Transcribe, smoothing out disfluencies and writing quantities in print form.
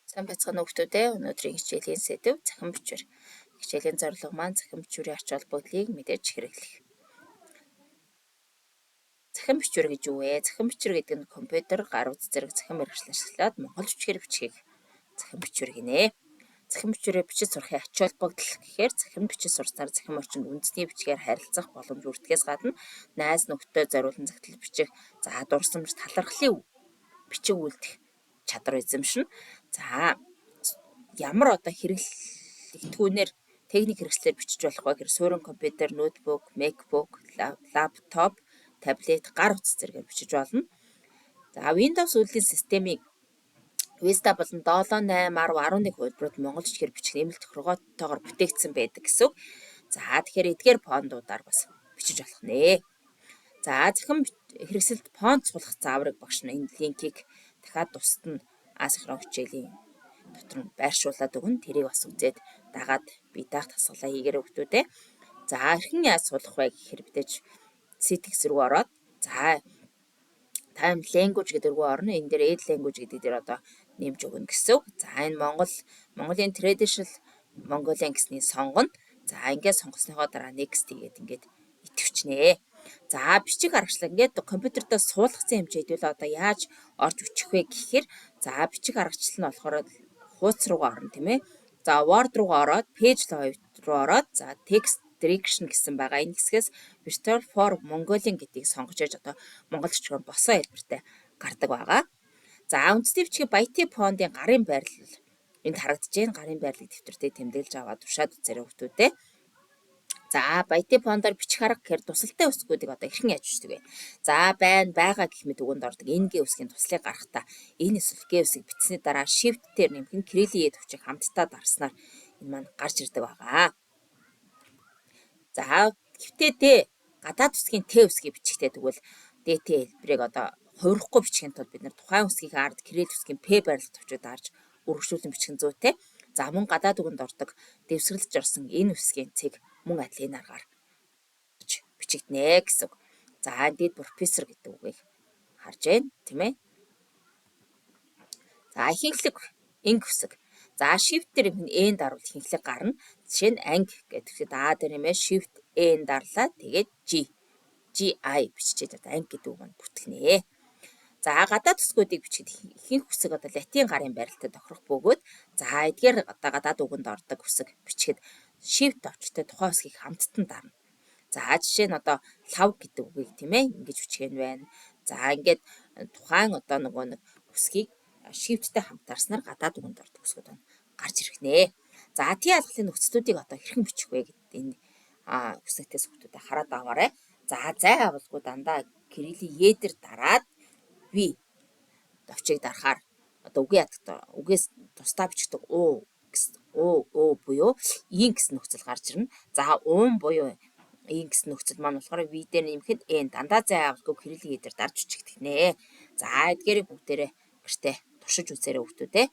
Сайн байцгаана уу хүмүүстээ. Өнөөдрийн хичээлийн сэдэв цахим бичвэр. Хичээлийн зорилго маань цахим бичвэрийн ач холбогдлыг мэдээж хэрэглэх. Цахим бичвэр гэж юу вэ? Цахим бичвэр гэдэг нь компьютер, гар утас зэрэг цахим мэргэжил ашиглаад монгол бичгээр бичгийг цахим бичвэр гинэ. Цахим бичвэрээр бичиж сурахын ач холбогдол гэхээр цахим бичиж сурснаар цахим орчинд үндэсний бичгээр харилцах боломж бүрдэхээс гадна найз нөхдөд зориулан захидал бичих, за дурсамж, талархлын бичиг үлдэх чадвар эзэмшинэ. За, ямар одоо хэрэглэгдэхүүнээр, техник хэрэгслээр бичиж болох вэ гэхээр суурин компьютер, ноутбук, MacBook, лаптоп, таблет, гар утас зэрэгээр бичиж болно. За, Windows үйлдлийн системийн Vista болон 7, 8, 10, 11 хувилбарууд монгол бичгээр бичих нэмэлт тохиргоотойгоор бүтээгдсэн байдаг гэсэн үг. За, тэгэхээр эдгээр фонтуудаар бас бичиж болох нэ. За, цахим хэрэгсэлд фонт суулгах зааврыг багш нь энэ линкийг дахиад тусад нь асинхрон хичээлийн дотор нь байршуулад өгнө. Тэрийг бас үзээд дагаад бие даах дасгалаа хийгээрэй, хүмүүстээ. За, хэрхэн яаж суулгах вэ гэхээр мэдээж settings рүү ороод, за, time language гэдэг рүү орно. Энэ дээр add language гэдэг дээр одоо нэмж өгнө гэсэн үг. За, энэ Монголын traditional Mongolian гэснийг сонгоно. За, ингээд сонгосныхоо дараа next хийгээд ингээд идэвхжинэ. За, бичих аргачлал. Ингээд компьютердээ суулгасан хэмжээдвэл одоо яаж орж бичих вэ гэхээр, за, бичих аргачлал нь болохоор хуудас руугаа орно, тийм ээ. За, Word руугаа ороод, page layout руу ороод, за, text direction гэсэн байгаа. Энэ хэсгээс Virtual for Mongolian гэдгийг сонгож яж одоо монгол бичгээр босоо хэлбэртэй гардаг байгаа. За, үндэсний бичгийн Баятын фонтын гарын байрлал энд харагдаж байна. Гарын байрлалыг дэвтэртээ тэмдэглэж аваад туршаад үзээрэй, хүмүүстээ. За, Баятын фонтоор бичих арга гэхээр тусалтай үсгүүдийг одоо хэрхэн яаж бичдэг вэ? За, байна, байгаа гэх мэт үгэнд ордог N, G үсгийн туслыг гаргахдаа N эсвэл G үсгийг бичсэний дараа shift дээр нэмэх нь кириллийн Е товчийг хамтдаа дарснаар энэ маань гарч ирдэг байгаа. За, гэхдээ Д гадаад үсгийн Т үсгийг бичихтэй тэгвэл ДТ хэлбэрийг одоо хувирахгүй бичихин тулд бид нар тухайн үсгийн ард кирилл үсгийн П байрлал товчийг дарж үргэлжлүүлэн бичих нь зүйтэй. За, мөн гадаад үгэнд ордог дэвсгэрлэж орсон энэ үсгийн цэг мөн адил энэ аргаар бичигдэнэ гэсэн үг. За, энд профессор гэдэг үгийг харж байна, тийм ээ. За, ихэнхлэг инг үсэг. За, shift дээр нь N дарвал ихэнхлэг гарна. Жишээ нь анги гэдэг. А дээр нэмээ shift N дарлаа. Тэгээд G GI биччихээд одоо анги гэдэг үг маань бүтгэнэ. За, гадаад үсгүүдийг бичихэд ихэнх үсэг одоо латин гарын байралтай тохирох бөгөөд, за, эдгээр одоо гадаад үгэнд ордог үсэг бичихэд shift товчтой тухайн үсгийг хамттан дарна. За, жишээ нь одоо лав гэдэг үгийг, тийм ээ, ингэж бичих нь байна. За, ингээд тухайн одоо нөгөө нэг үсгийг shift-тэй хамт дарснаар гадаад үгэнд ордог үсгүүд байна гарч ирэх нэ. За, тий алгалын нөхцлүүдийг одоо хэрхэн бичих вэ гэдэг энэ хүснэгтээс хүмүүстээ хараад аваарай. За, зай авалгүй дандаа кириллийн Е дээр дараад V товчийг дарахаар одоо үгийн ядагт үгээс тусдаа бичигдэг У У Өө буюу ийн гэсэн нөхцөл гарч ирнэ. За, уун буюу ийн гэсэн нөхцөл маань болохоор V дээр нэмэхэд N дандаа зай авалгүй кириллийн Е дээр дарж бичигдэх нэ. За, эдгээрийг бүгдээрээ гэртээ туршиж үзээрэй, хүмүүстээ.